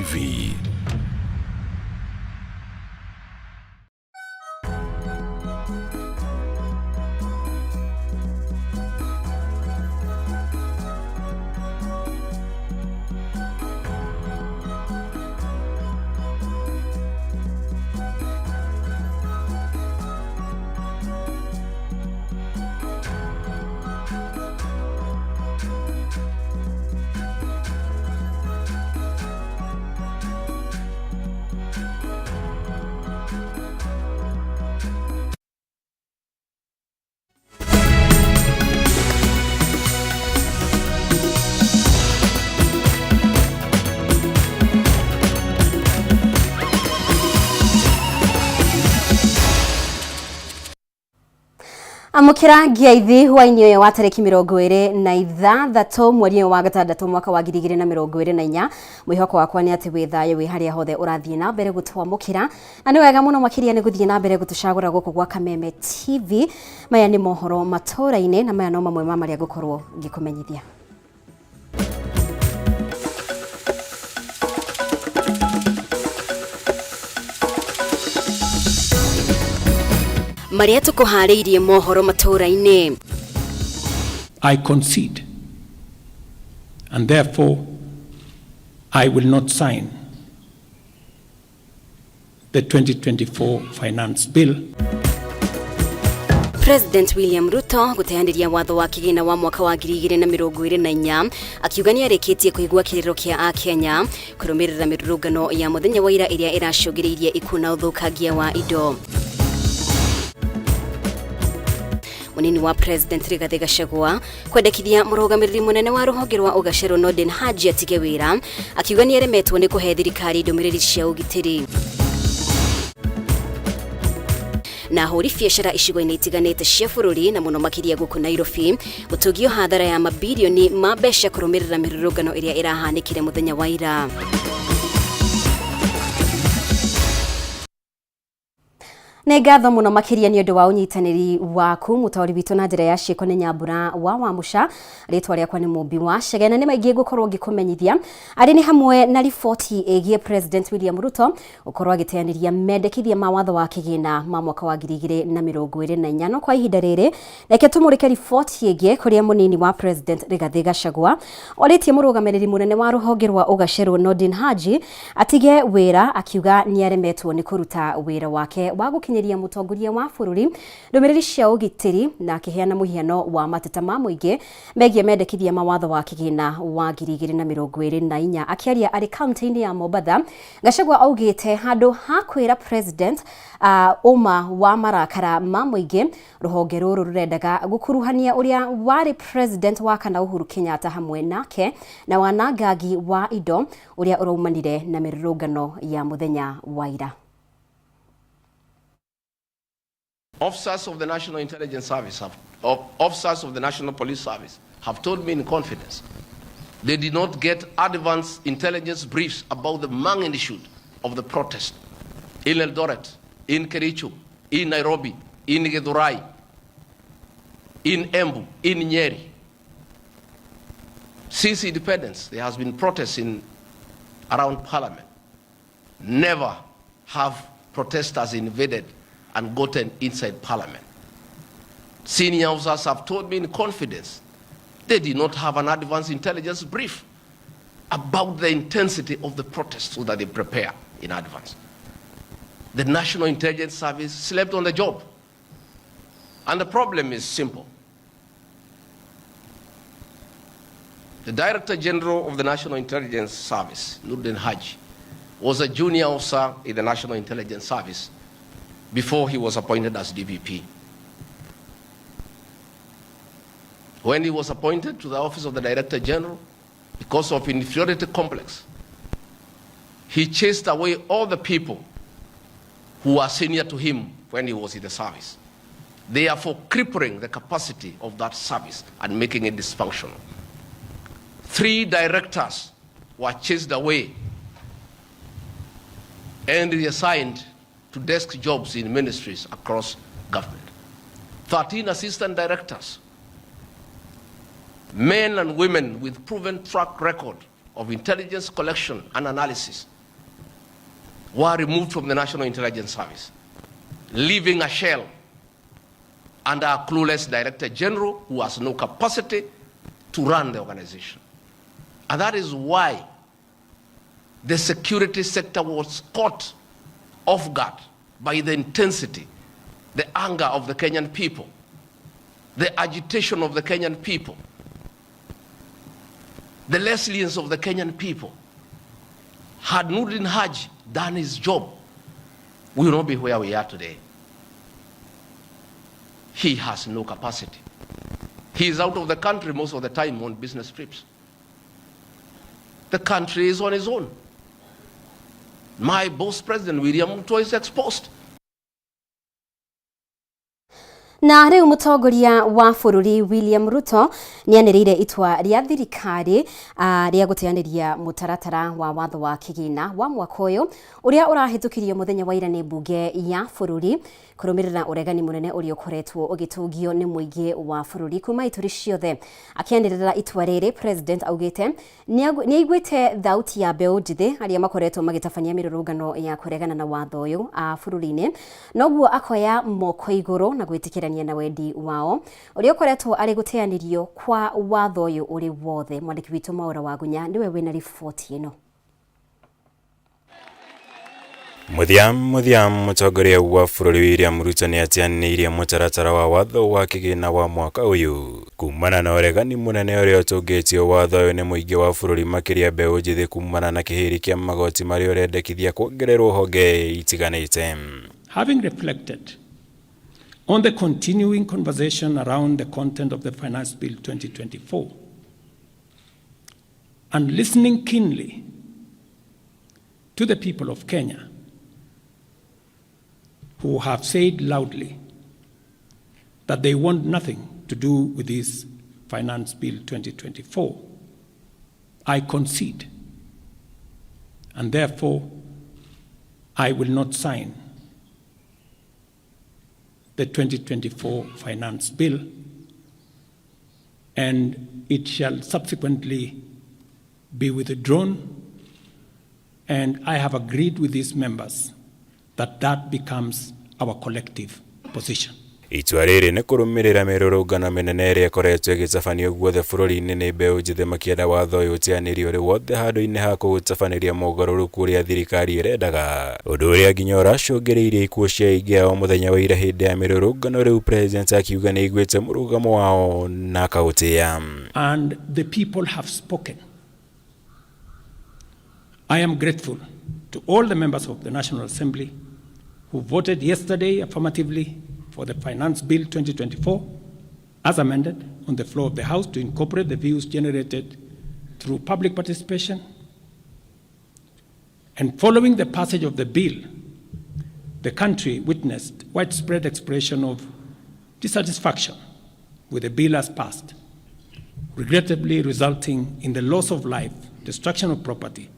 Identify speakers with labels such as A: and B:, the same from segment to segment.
A: TV.
B: Amũkĩra ngiaithi hwaĩ-inĩ ũyũ wa tarĩki 26 mweri ũyũ wa gatandatũ mwaka wa 2024. Mwĩhoko wakwa nĩ atĩ wĩ thayũ wĩ harĩa hothe ũrathiĩ na mbere gũtwamũkĩra, na nĩ wega mũno makĩria nĩ gũthiĩ na mbere gũtũcagũra gũkũ gwa Kameme TV. Maya nĩ mohoro matũra-inĩ na maya no mamwe ma marĩa ngũkorwo ngĩkũmenyithia. Marĩa tũkũharĩirie mohoro matũra-inĩ.
C: I concede, and therefore I will not sign the 2024 Finance Bill.
B: President William Ruto gũteanĩria watho wa kĩgĩna wa mwaka wa 2024 akiuga nĩ arĩkĩtie kũigua kĩrĩro kĩa Akenya kũrũmĩrĩra mĩrũrũngano ya mũthenya wa ira ĩrĩa ĩracũngĩrĩirie ikuũ na ũthũkangia wa indo. Munini wa President Rigathi Gachagua kwendekithia mũrũgamĩrĩri mũnene wa rũhonge rwa ũgacerwo Nordin Haji atige wĩra akiuga nĩ aremetwo nĩ kũhe thirikari ndũmĩrĩri cia ũgitĩri. Na ahũri biacara icigo-inĩ itiganĩte cia bũrũri na mũno makĩria gũkũ Nairobi gũtũgio hathara ya mabirioni ma mbeca kũrũmĩrĩra mĩrũrũngano ĩrĩa ĩrahanĩkire mũthenya wa ira. Nĩ ngatho mũno makĩria nĩ ũndũ wa ũnyitanĩri waku mũtaũri witũ na njĩra ya ciĩko nĩ Nyambura wa Wamũca. Rĩtwa rĩakwa nĩ Mũmbi wa Chege na nĩ maingĩ ngũkorwo ngĩkũmenyithia arĩ nĩ hamwe na riboti ĩgiĩ President William Ruto gũkorwo agĩteanĩria mendekithia ma watho wa kĩgĩna ma mwaka wa 2024. No kwa ihinda rĩrĩ reke tũmũrĩke riboti ĩngĩ kũrĩa mũnini wa President Rigathi Gachagua orĩtie mũrũgamĩrĩri mũnene wa rũhonge rwa ũgacerwo Nordin Haji atige wĩra akiuga nĩ aremetwo nĩ kũruta wĩra wake wa gũkinyĩria mũtongoria wa bũrũri ndũmĩrĩri cia ũgitĩri na akĩheana mũhiano wa mateta ma mũingĩ megiĩ mendekithia ma watho wa kĩgĩna wa 2024. Akĩaria arĩ kaunti-inĩ ya Mombatha, Gachagua augĩte handũ ha kwĩra President ũma wa marakara ma mũingĩ, rũhonge rũrũ rũrendaga gũkuruhania ũrĩa warĩ President wa kana Uhuru Kenyatta hamwe nake na wanangagi wa indo ũrĩa ũraumanire na mĩrũrũngano ya mũthenya wa ira.
D: Officers of the National Intelligence Service have, officers of the National Police Service have told me in confidence they did not get advance intelligence briefs about the magnitude of the protest in Eldoret, in Kericho, in Nairobi, in Githurai, in Embu, in Nyeri. Since independence, there has been protests in around Parliament. Never have protesters invaded and gotten inside Parliament. Senior officers have told me in confidence they did not have an advance intelligence brief about the intensity of the protest so that they prepare in advance. The National Intelligence Service slept on the job. And the problem is simple. The Director General of the National Intelligence Service, Nurdin Haji, was a junior officer in the National Intelligence Service before he was appointed as DPP. When he was appointed to the office of the Director General, because of inferiority complex, he chased away all the people who were senior to him when he was in the service, therefore crippling the capacity of that service and making it dysfunctional. 3 directors were chased away and reassigned to desk jobs in ministries across government. 13 assistant directors, men and women with proven track record of intelligence collection and analysis, were removed from the National Intelligence Service, leaving a shell under a clueless Director General who has no capacity to run the organization. And that is why the security sector was caught off guard by the intensity, the anger of the Kenyan people, the agitation of the Kenyan people, the resilience of the Kenyan people. Had Nurdin Haji done his job, we will not be where we are today. He has no capacity. He is out of the country most of the time on business trips. The country is on his own. My boss, President William Ruto, is exposed.
B: Na rĩu mũtongoria wa bũrũri William Ruto nĩanĩrĩire itua rĩa thirikari rĩa gũteanĩria mũtaratara wa watho wa kĩgĩna wa mwaka ũyũ ũrĩa ũrahĩtũkirio mũthenya wa ira nĩ mbunge ya bũrũri kũrũmĩrĩra ũregani mũnene ũrĩa ũkoretwo ũgĩtũngio nĩ mũingĩ wa bũrũri kuma ituri ciothe. Akĩanĩrĩra itua rĩrĩ, President augĩte nĩaiguĩte thauti ya mbeũ njĩthĩ arĩa makoretwo magĩtabania mĩrũrũngano ya kũregana na watho ũyũ bũrũri-inĩ, noguo akoya moko igũrũ na gwĩtĩkĩrania na wendi wao ũrĩa ũkoretwo arĩ gũteanĩrio kwa watho ũyũ ũrĩ wothe. Mwandĩki witũ Mwaura Wagunya nĩwe wĩna riboti ĩno.
A: Mũthia mũthia, mũtongoria wa bũrũri William Ruto nĩatianĩirie mũtaratara wa watho wa kĩgĩna wa mwaka ũyũ kumana na ũregani mũnene ũrĩa ũtũngĩtio watho ũyũ nĩ mũingĩ wa bũrũri, makĩria mbeũ njĩthĩ, kumana na kĩhĩri kĩa magoti marĩa ũrendekithia kuongererwo honge itiganĩte.
C: Having reflected on the continuing conversation around the content of the Finance Bill 2024 and listening keenly to the people of Kenya who have said loudly that they want nothing to do with this Finance Bill 2024, I concede, and therefore I will not sign the 2024 Finance Bill, and it shall subsequently be withdrawn, and I have agreed with these members that that becomes our collective position.
A: Itua rĩrĩ nĩ kũrũmĩrĩra mĩrũrũngano mĩnene ĩrĩa ĩkoretwo ĩgĩtabanio guothe bũrũri-inĩ nĩ mbeũ njĩthĩ makĩenda watho ũyũ ũteanĩrio ũrĩ wothe handũ-inĩ ha kũũtabanĩria mogarũrũku ũrĩa thirikari ĩrendaga, ũndũ ũrĩa nginya ũracũngĩrĩirie ikuũ cia aingĩ ao mũthenya wa ira hĩndĩ ya mĩrũrũngano. Rĩu President akiuga nĩ aiguĩte mũrũgamo wao na akaũtĩĩa.
C: And the people have spoken. I am grateful to all the members of the National Assembly who voted yesterday affirmatively for the Finance Bill 2024 as amended on the floor of the House to incorporate the views generated through public participation. And following the passage of the bill, the country witnessed widespread expression of dissatisfaction with the bill as passed, regrettably resulting in the loss of life, destruction of property,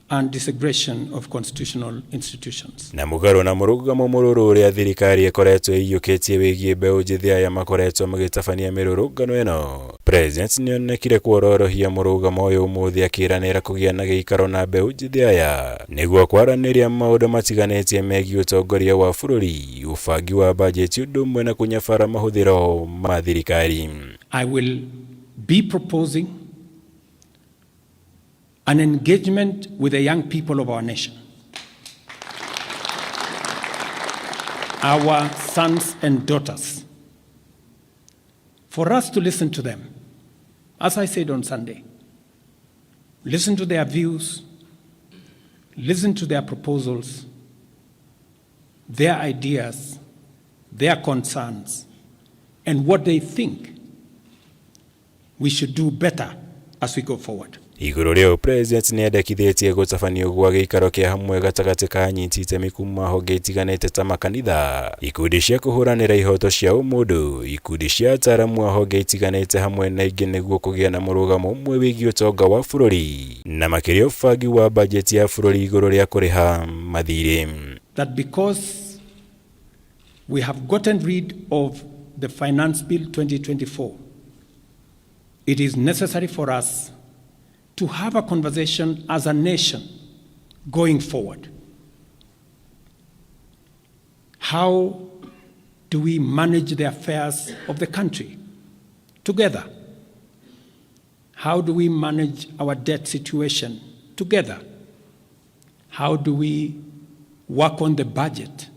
C: and desecration of constitutional institutions.
A: Na mũgarũ na mũrũgamo mũrũrũ ũrĩa thirikari ĩkoretwo ĩiyũkĩtie wĩgiĩ mbeũ njĩthĩ aya makoretwo magĩtabania mĩrũrũngano ĩno, President nĩonekire kuororohia mũrũgamo ũyũ ũmũthĩ akĩranĩra kũgĩa na gĩikaro na mbeũ njĩthĩ aya nĩguo kwaranĩria maũndũ matiganĩtie megiĩ ũtongoria wa bũrũri, ũbangi wa bajeti, ũndũ ũmwe na kũnyabara mahũthĩro ma thirikari.
C: I will be proposing an engagement with the young people of our nation, our sons and daughters, for us to listen to them. As I said on Sunday, listen to their views, listen to their proposals, their ideas, their concerns, and what they think we should do better as we go forward.
A: Igũrũ rĩu, President nĩendekithĩtie gũtabanio gwa gĩikaro kĩa hamwe gatagatĩ ka anyiti itemi kuma honge itiganĩte ta makanitha, ikundi cia kũhũranĩra ihoto cia ũmũndũ, ikundi cia ataaramu a honge itiganĩte hamwe na ingĩ nĩguo kũgĩa na mũrũgamo ũmwe wĩgiĩ ũtonga wa bũrũri na makĩria ũbangi wa bajeti ya bũrũri igũrũ rĩa kũrĩha mathirĩ.
C: That because we have gotten rid of the Finance Bill 2024, it is necessary for us to have a conversation as a nation going forward. How do we manage the affairs of the country together? How do we manage our debt situation together? How do we work on the budget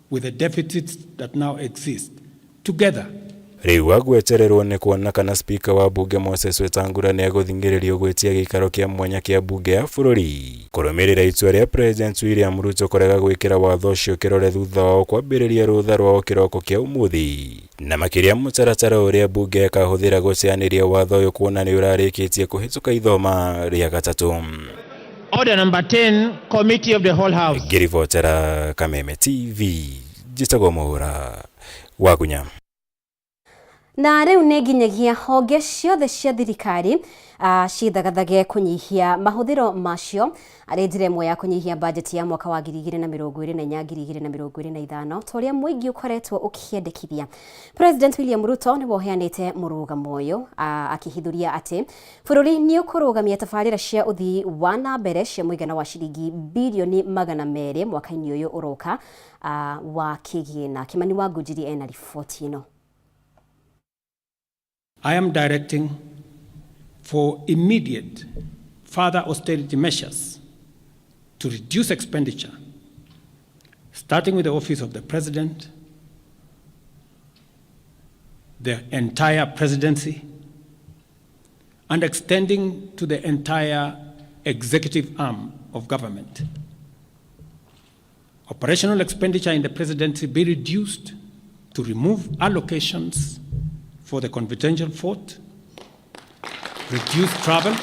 C: with the deficits that now exist together?
A: Rĩu agwetererwo nĩ kuona kana spika wa bunge Moses Wetangula nĩ egũthing'ĩrĩrio gwĩtia gĩikaro kĩa mwanya kĩa bunge ya bũrũri kũrũmĩrĩra itua rĩa President William Ruto kũrega gwĩkĩra watho ũcio kĩrore thutha wao kwambĩrĩria rũtha rwao kĩroko kĩa ũmũthĩ na makĩria mũtaratara ũrĩa bunge ĩkahũthĩra gũteanĩria watho ũyũ kuona nĩ ũrarĩkĩtie kũhĩtũka ithoma rĩa gatatũ.
E: Order number 10, Committee of the Whole House.
A: Ngĩribotera Kameme TV njĩtagwo Mũhũra wa Gunya.
B: Na rĩu nĩ nginyagia honge ciothe cia thirikari cithagathage kũnyihia mahũthĩro macio arĩ njĩra ĩmwe ya kũnyihia bajeti ya mwaka wa 2024 2025 ta ũrĩa mũingĩ ũkoretwo ũkĩendekithia. President William Ruto nĩwe ũheanĩte mũrũgamo ũyũ akĩhithũria atĩ bũrũri nĩ ũkũrũgamia tabarĩra cia ũthii wa na mbere cia mũigana wa ciringi birioni 200 mwaka-inĩ ũyũ ũroka wa kĩgĩna. Kimani wa Ngũnjiri ena riboti ĩno.
C: I am directing for immediate further austerity measures to reduce expenditure, starting with the office of the President, the entire presidency, and extending to the entire executive arm of government. Operational expenditure in the presidency be reduced to remove allocations for the confidential fort, reduce travel,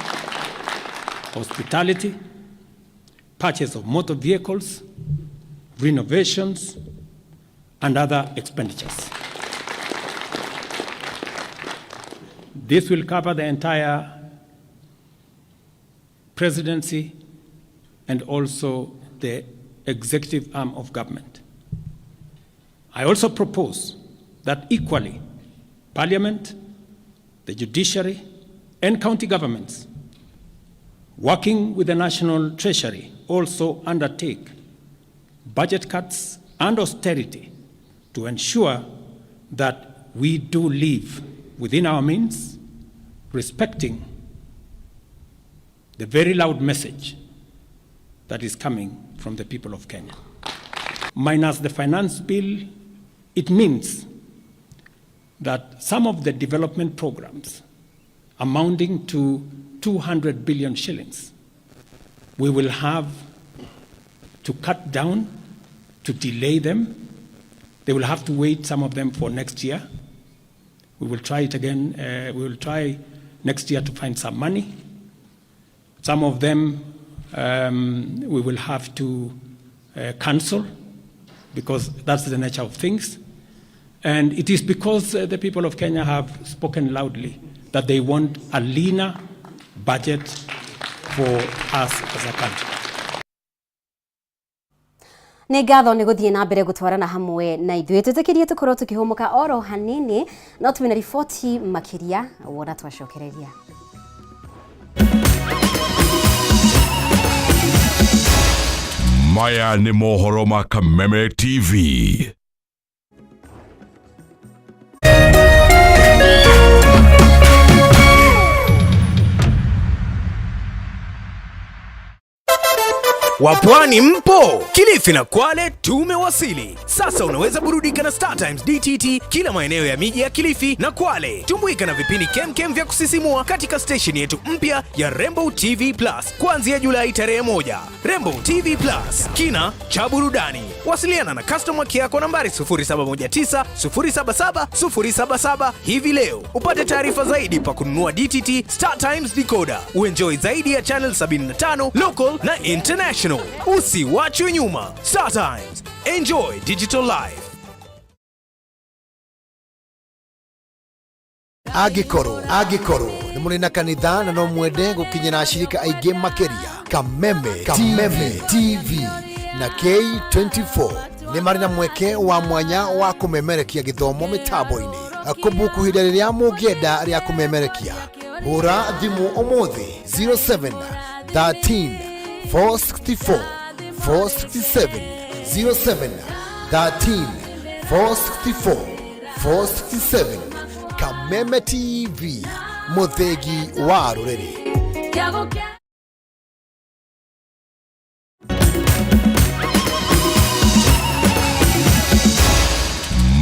C: hospitality, purchase of motor vehicles, renovations, and other expenditures. This will cover the entire presidency and also the executive arm of government. I also propose that equally, Parliament, the judiciary, and county governments, working with the National Treasury, also undertake budget cuts and austerity to ensure that we do live within our means, respecting the very loud message that is coming from the people of Kenya. Minus the finance bill, it means that some of the development programs amounting to 200 billion shillings, we will have to cut down, to delay them. They will have to wait, some of them, for next year. We will try it again. We will try next year to find some money. Some of them we will have to cancel because that's the nature of things. And it is because the people of Kenya have spoken loudly that they want a leaner budget for us as a country.
B: Nĩ ngatho nĩ gũthiĩ na mbere gũtwarana hamwe na ithuĩ twĩtĩkĩrie tũkorwo tũkĩhũmũka oro hanini no twĩna riboti makĩria wona twacokereria.
F: Maya nĩ mohoro ma Kameme TV.
G: Wapwani mpo? Kilifi na Kwale tumewasili. Sasa unaweza burudika na Star Times DTT kila maeneo ya miji ya Kilifi na Kwale. Tumbuika na vipindi kemkem vya kusisimua katika station yetu mpya ya Rainbow TV Plus kuanzia Julai tarehe 1. Rainbow TV Plus, kina cha burudani. Wasiliana na customer care kwa nambari 0719 077 077 hivi leo upate taarifa zaidi pa kununua DTT Star Times decoder. Uenjoy zaidi ya channel 75 local na international. Usiwachwe nyuma. Star Times, enjoy digital life.
H: Angĩkorwo nĩ mũrĩ na kanitha na no mwende gũkinyĩra ashirika aingĩ makĩria, Kameme TV na K24 nĩ marĩ na mweke wa mwanya wa kũmemerekia gĩthomo mĩtambo-inĩ. Kũbuku ihinda rĩrĩa mũngĩenda rĩa kũmemerekia, hũra thimũ ũmũthĩ 07 13 464 467 07 13 464 467. Kameme TV, mũthĩgi wa rũrĩrĩ.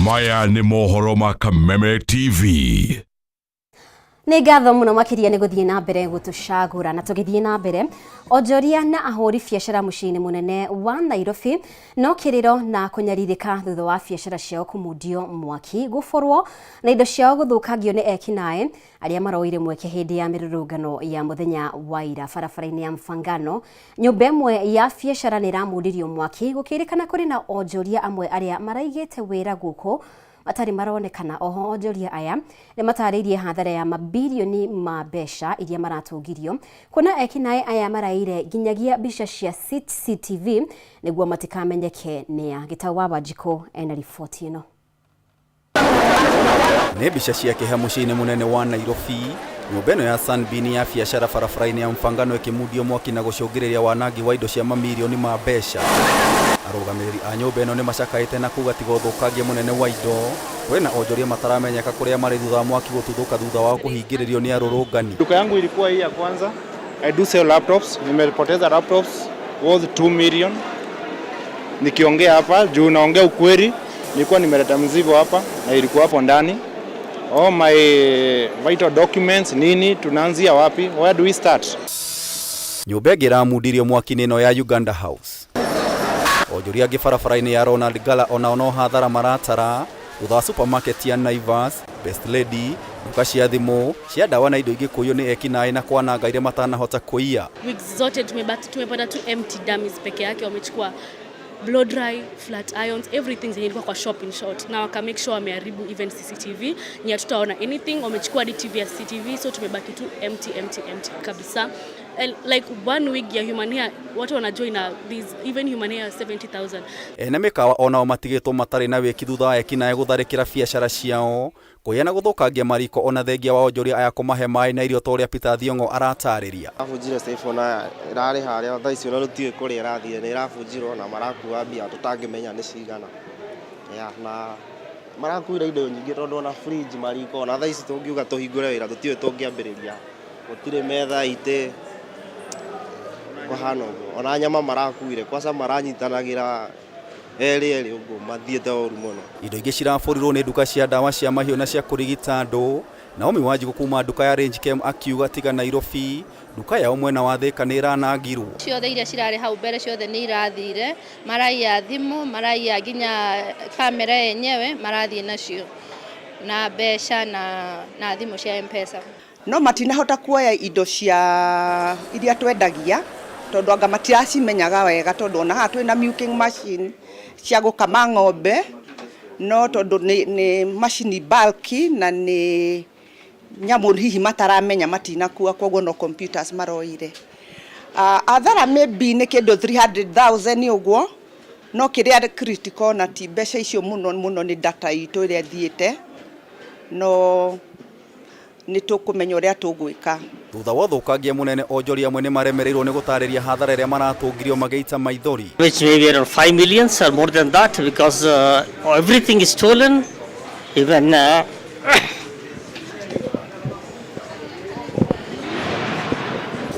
F: Maya nĩ mohoro ma Kameme TV.
B: Nĩ ngatho mũno makĩria nĩ gũthiĩ na mbere gũtũcagũra. Na tũgĩthiĩ na mbere, onjoria na ahũri biacara mũciĩ-inĩ mũnene wa Nairobi no kĩrĩro na kũnyarirĩka thutha wa biacara ciao kũmundio mwaki, gũborwo na indo ciao gũthũkangio nĩ ekinaĩ arĩa maroire mweke hĩndĩ ya mĩrũrũngano ya mũthenya wa ira barabara-inĩ ya Mfangano. Nyũmba ĩmwe ya biacara nĩ ĩramundirio mwaki, gũkĩrĩkana kũrĩ na onjoria amwe arĩa maraigĩte wĩra gũkũ matarĩ maronekana. Oho onjoria aya nĩ matarĩirie hathara ya mabirioni ma mbeca iria maratũngirio, kuona ekinaĩ aya maraire nginyagia mbica cia CCTV nĩguo matikamenyeke nĩa. Gĩtau wa Wanjikũ ena riboti ĩno.
I: Nĩ mbica cia kĩeha mũciĩ-inĩ mũnene wa Nairobi, nyũmba ĩno ya Sunbeam ya biacara barabara-inĩ ya Mfangano ĩkĩmundio mwaki na gũcũngĩrĩria wanangi wa indo cia mamirioni ma mbeca. Arũgamĩrĩri a nyũmba ĩno nĩ macakaĩte na kuga tiga ũthũkangia mũnene wa indo, kũrĩ na onjoria mataramenyeka kũrĩa marĩ thutha wa mwaki gũtuthũka thutha wao kũhingĩrĩrio nĩ arũrũngani.
J: Duka yangu ilikuwa hii ya kwanza. I do sell laptops. Nimepoteza laptops worth 2 million. Nikiongea hapa juu naongea ukweli, nilikuwa nimeleta mzigo hapa na ilikuwa hapo ndani. All my vital documents nini, tunaanzia wapi? Where do we start?
I: Nyũmba ĩngĩ ĩramundirio mwaki nĩ ĩno ya Uganda House. Onjoria angĩ barabara-inĩ ya Ronald Ngala onao no hathara maratara thutha wa supermarket ya Naivas, Best Lady, nduka cia thimũ, cia ndawa na indo ingĩ kũiywo nĩ ekinaĩ na kwananga iria matanahota kũiya.
K: Wigs zote tumepata tu empty dummies peke yake. Wamechukua blow dry, flat irons, everything zenye ilikuwa kwa shop in short, na waka make sure wameharibu even CCTV, ni hatutaona anything. Wamechukua hadi TV ya CCTV, so tumebaki tu empty, empty, empty kabisa. And like one wig ya human hair, watu wanajua ina these even human hair 70,000.
I: Ene mĩkawa onao matigĩtwo matarĩ na wĩki thutha wa ekinaĩ gũtharĩkĩra biacara ciao, kũiya na gũthũkangia mariko ona thengia wa onjoria aya kũmahe maĩ na irio ta ũrĩa Peter Thiong'o aratarĩria.
L: Ĩrabunjire safe ona ĩrarĩ harĩa thaa ici ona tũtiũĩ kũrĩa ĩrathire, nĩ ĩrabunjirwo na marakua mbia tũtangĩmenya nĩ cigana. Yeah, na marakuire indo nyingĩ tondũ ona fridge, mariko, ona thaa ici tũngiuga tũhingũre wĩra tũtiũĩ tũngĩambĩrĩria. Gũtirĩ metha, itĩ, kũhana ũguo. Ona nyama marakuire, kwaca maranyitanagĩra erĩ erĩ ũguo mathiĩte ũru mũno.
I: Indo ingĩ ciraborirwo nĩ nduka cia ndawa cia mahiũ na cia kũrigita andũ. Naomi Wanjikũ kuma nduka ya Range Chem akiuga tiga Nairobi, nduka yao mwena wa Thika nĩ ĩranangirwo.
M: Ciothe iria cirarĩ hau mbere ciothe nĩ irathire, maraiya thimũ, maraiya nginya kamera yenyewe marathiĩ nacio na mbeca na thimũ cia M-Pesa.
N: No matinahota kuoya indo cia iria twendagia tondũ anga matiracimenyaga wega, tondũ ona haha twĩna milking machine cia gũkama ng'ombe, no tondũ nĩ macini bulky na nĩ nyamũ hihi mataramenya matinakua, koguo no computers maroire. Athara maybe nĩ kĩndũ 300,000 ũguo, no kĩrĩa critical na ti mbeca icio mũno mũno nĩ data itũ ĩrĩa ĩthiĩte, no nĩ tũkũmenya ũrĩa tũgwĩka.
I: Thutha wa ũthũkangia mũnene, onjoria amwe nĩ maremereirwo nĩ gũtarĩria hathara ĩrĩa maratũngirio magĩita maithori.
O: Which may be around 5 million or more than that, because everything is stolen, even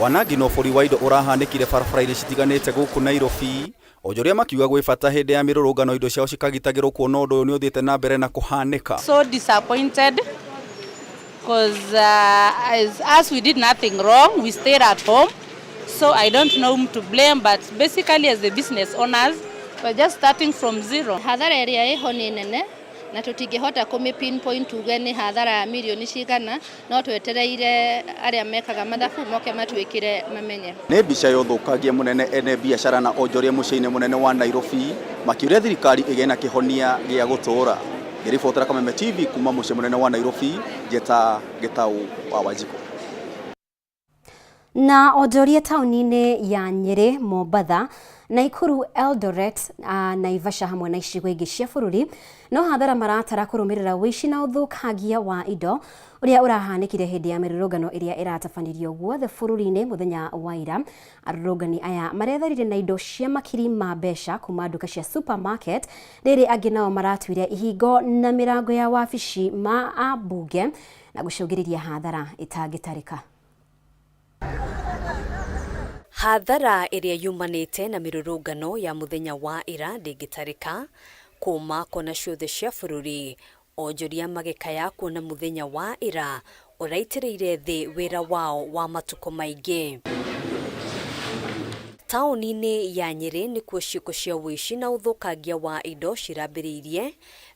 I: Wanangi na ũbori wa indo ũrahanĩkire barabara-inĩ citiganĩte gũkũ Nairobi. Onjoria makiuga gwĩ bata hĩndĩ ya mĩrũrũngano indo ciao cikagitagĩrwo kuona ũndũ ũyũ nĩ ũthiĩte na mbere na kũhanĩka.
P: So disappointed because as we did nothing wrong, we stayed at home. So I don't know whom to blame, but basically as the business owners, we're just starting from zero.
M: Hathara ĩrĩa ĩho nĩ nene na tũtingĩhota kũmĩ pinpoint tuge nĩ hathara ya mirioni cigana, no twetereire arĩa mekaga mathabu moke matwĩkĩre mamenye.
I: Nĩ mbica ya ũthũkangia mũnene ene biacara na onjoria mũciĩ-inĩ mũnene wa Nairobi makiũria thirikari ĩgĩe na kĩhonia gĩa gũtũũra. Ngĩribotera Kameme TV kuma mũciĩ mũnene wa Nairobi, njeta Gĩtaũ wa Wanjikũ.
B: Na onjoria taũni-inĩ ya Nyĩrĩ, Mombatha, Naikuru, Eldoret, Naivasha hamwe na icigo ingĩ cia bũrũri no hathara maratara kũrũmĩrĩra ũici na ũthũkangia wa indo ũrĩa ũrahanĩkire hĩndĩ ya mĩrũrũngano ĩrĩa ĩratabanirio guothe bũrũri-inĩ mũthenya wa ira. Arũrũngani aya maretharire na indo cia makiri ma mbeca kuma nduka cia supermarket, rĩrĩ angĩ nao maratuire ihingo na mĩrango ya wabici ma ambunge na gũcũngĩrĩria hathara ĩtangĩtarĩka.
Q: Hathara ĩrĩa yumanĩte na mĩrũrũngano ya mũthenya wa ira ndĩngĩtarĩka kuma kona ciothe cia bũrũri, onjoria magĩkaya kuona mũthenya wa ira ũraitĩrĩire thĩ wĩra wao wa matukũ maingĩ. Taũni-inĩ ya Nyĩrĩ nĩkuo ciĩko cia ũici na ũthũkangia wa indo cirambĩrĩirie.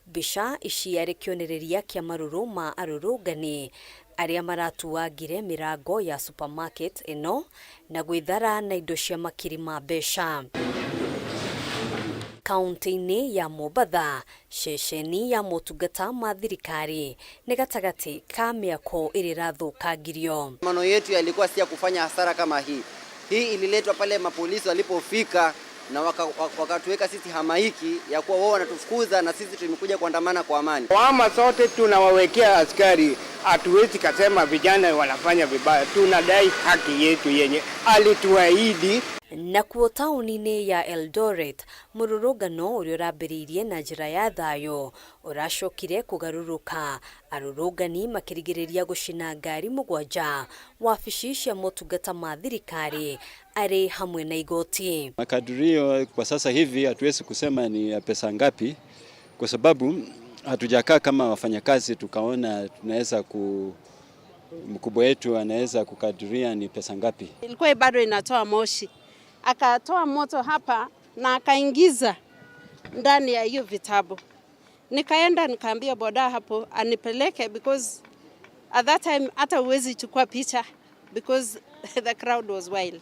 Q: Mbica ici arĩ kĩonereria kĩa marũrũ ma arũrũngani arĩa maratuangire mĩrango ya supermarket ĩno na gwĩthara na indo cia makiri ma mbeca. Kaunti-inĩ ya Mombatha, ceceni ya motungata ma thirikari nĩ gatagatĩ ka mĩako ĩrĩa ĩrathũkangirio.
R: Maandamano yetu yalikuwa si ya kufanya hasara kama hii. Hii ililetwa pale mapolisi walipofika na wakatuweka sisi hamaiki ya kuwa wao wanatufukuza na sisi tumekuja kuandamana kwa amani.
S: Lawama zote tunawawekea askari, hatuwezi kasema vijana wanafanya vibaya. Tunadai haki yetu yenye alituahidi.
Q: Nakuo taũni-inĩ ya Eldoret, mũrũrũngano ũrĩa ũrambĩrĩirie na njĩra ya thayũ ũracokire kũgarũrũka, arũrũngani makĩrigĩrĩria gũcina ngari mũgwanja, wabici cia motungata ma thirikari arĩ hamwe na igoti.
T: Makadirio kwa sasa hivi hatuwezi kusema ni ya pesa ngapi, kwa sababu hatujakaa kama wafanyakazi tukaona tunaweza ku mkubwa wetu anaweza kukadiria ni pesa ngapi.
P: Ilikuwa bado inatoa moshi, akatoa moto hapa na akaingiza ndani ya hiyo vitabu. Nikaenda nikaambia boda hapo anipeleke because at that time hata huwezi chukua picha because the crowd was wild,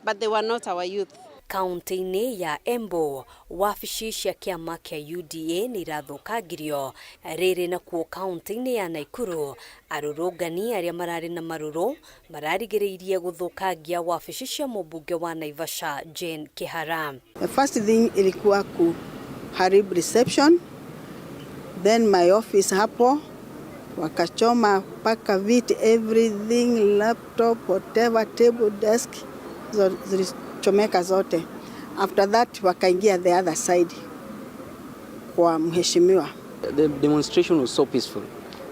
P: but they were not our youth.
Q: Kaunti-inĩ ya Embu, wabici cia kĩama kĩa UDA nĩ irathũkangirio. Rĩrĩ nakuo kaunti-inĩ ya Naikuru, arũrũngani arĩa mararĩ na marũrũ mararigĩrĩirie gũthũkangia wabici cia mũmbunge wa Naivasha Jane Kihara.
U: The first thing ilikuwa kuharibu reception, then my office hapo wakachoma mpaka viti, everything, laptop, whatever, table, desk zilichomeka zote. After that wakaingia the other side kwa mheshimiwa.
V: The demonstration was so peaceful.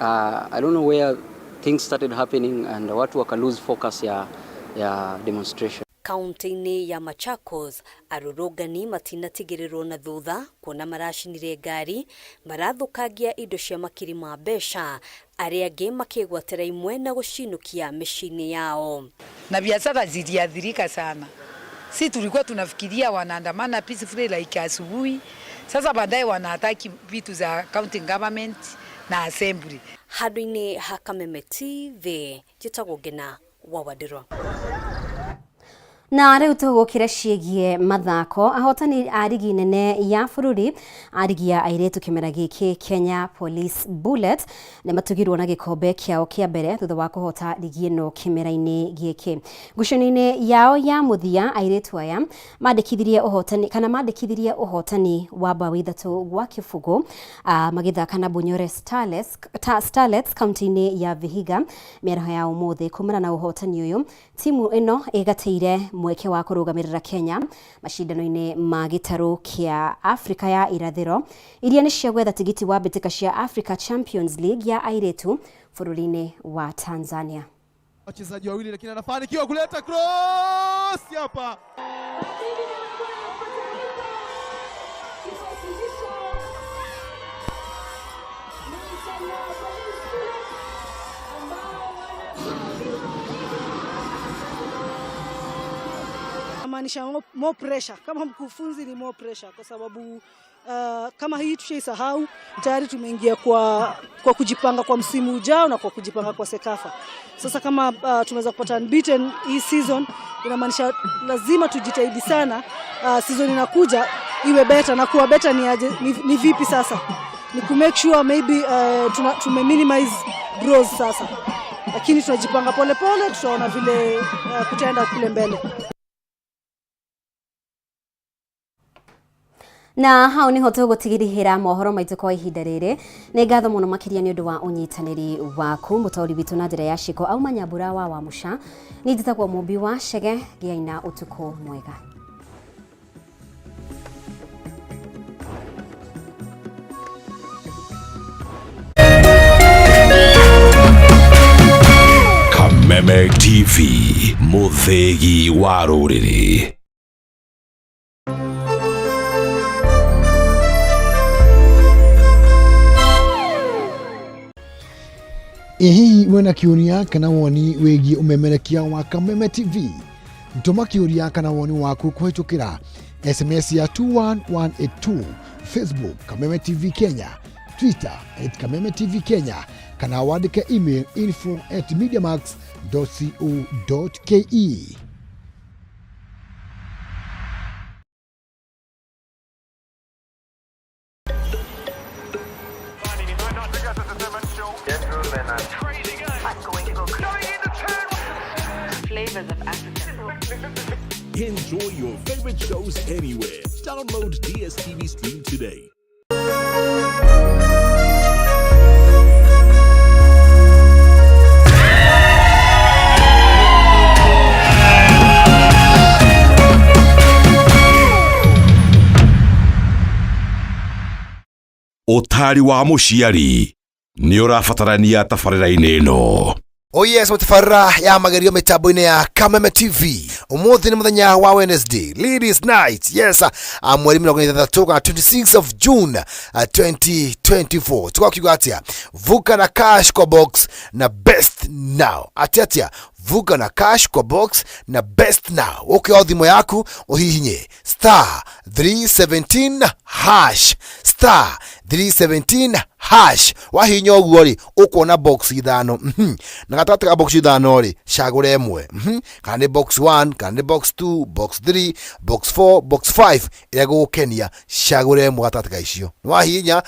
V: I don't know where things started happening and watu waka lose focus ya demonstration.
Q: Kaunti-inĩ ya Machakos, arũrũngani matinatigĩrĩrwo na thutha kuona maracinire ngari, marathũkangia indo cia makiri ma mbeca, arĩa angĩ makĩgwatĩra imwe na gũcinũkia mĩciĩ-inĩ yao.
W: Na biashara ziliathirika sana. Si tulikuwa tunafikiria wanaandamana peacefully like asubuhi, sasa baadaye wanaattack vitu za county government na assembly.
Q: Handũ-inĩ ha Kameme TV, njĩtagwo Ngina wa Wandirwa.
B: Na rĩu tũgũkĩre ciĩgiĩ mathako. Ahotani a rigi nene ya bũrũri a rigi ya airĩtu kĩmera gĩkĩ Kenya Police Bullets nĩ matugirwo na gĩkombe kĩao kĩa mbere thutha wa kũhota rigi ĩno kĩmera-inĩ gĩkĩ. Ngucanio-inĩ yao ya mũthia airĩtu aya mandĩkithirie ũhotani kana mandĩkithirie ũhotani wa mbaũ 3-0 magĩthaka na Bunyore Starlets kaunti-inĩ ya Vihiga mĩaraho ya ũmũthĩ. Kumana na ũhotani ũyũ timu ĩno ĩgatĩire mweke wa kũrũgamĩrĩra Kenya macindano-inĩ ma gĩtarũ kĩa Afrika ya irathĩro iria nĩ cia gwetha tigiti wa mbĩtĩka cia Africa Champions League ya airĩtu bũrũri-inĩ wa Tanzania.
X: Wachezaji wawili lakini anafanikiwa kuleta cross hapa.
Y: Maanisha more pressure. Kama mkufunzi ni more pressure kwa sababu kama hii tushaisahau tayari, tumeingia kwa kujipanga kwa msimu ujao na kwa kujipanga kwa CECAFA. Sasa kama tumeweza kupata unbeaten hii season, inamaanisha lazima tujitahidi sana, season inakuja iwe better, na kuwa better ni aje, ni vipi sasa? Ni ku make sure maybe tume minimize draws sasa. Lakini tunajipanga polepole, tutaona vile kutaenda kule mbele.
B: Na hau niho tũgũtigĩrĩra mohoro maitũ kwa ihinda rĩrĩ. Nĩ ngatho mũno makĩria nĩ ũndũ wa ũnyitanĩri waku. Mũtaũri witũ na njĩra ya ciĩko auma Nyambura wa Wamũca. Niĩ njĩtagwo Mũmbi wa Chege. Gĩai na ũtukũ mwega.
F: Kameme TV, mũthĩgi wa rũrĩrĩ.
H: Ĩ hihi wĩna kĩũria kana woni wĩgiĩ ũmemerekia wa Kameme TV? Tũma kĩũria kana woni waku kũhĩtũkĩra SMS ya 21182, Facebook Kameme TV Kenya, Twitter at Kameme TV Kenya, kana wandĩke email info@mediamax.co.ke.
A: Flavors of Africa.
C: Enjoy your favorite shows anywhere. Download DSTV Stream today.
F: Ũtari wa mũciari nĩ ũrabatarania tabarĩra-inĩ ĩno.
H: Oh yes, matabarĩra ya magerio mĩtambo-inĩ ya Kameme TV. Ũmũthĩ nĩ mũthenya wa Wednesday, Ladies Night. Yes, mweri 26 kana 26 of June 2024. Tukakiuga atĩa? Vuka na cash kwa box na best now. Atĩa atĩa? Vuka na cash kwa box na best now. Ũkĩoya thimũ yaku ũhihinye star 317 hash, star 317 hash. Wahihinya ũguo rĩ, ũkuona box ithano. Na gatagatĩ ka box ithano rĩ, cagũra ĩmwe. Kana nĩ box 1, kana nĩ box 2, box 3, box 4, box 5, ĩrĩa ĩgũgũkenia, cagũra ĩmwe gatagatĩ ka icio. Wahihinya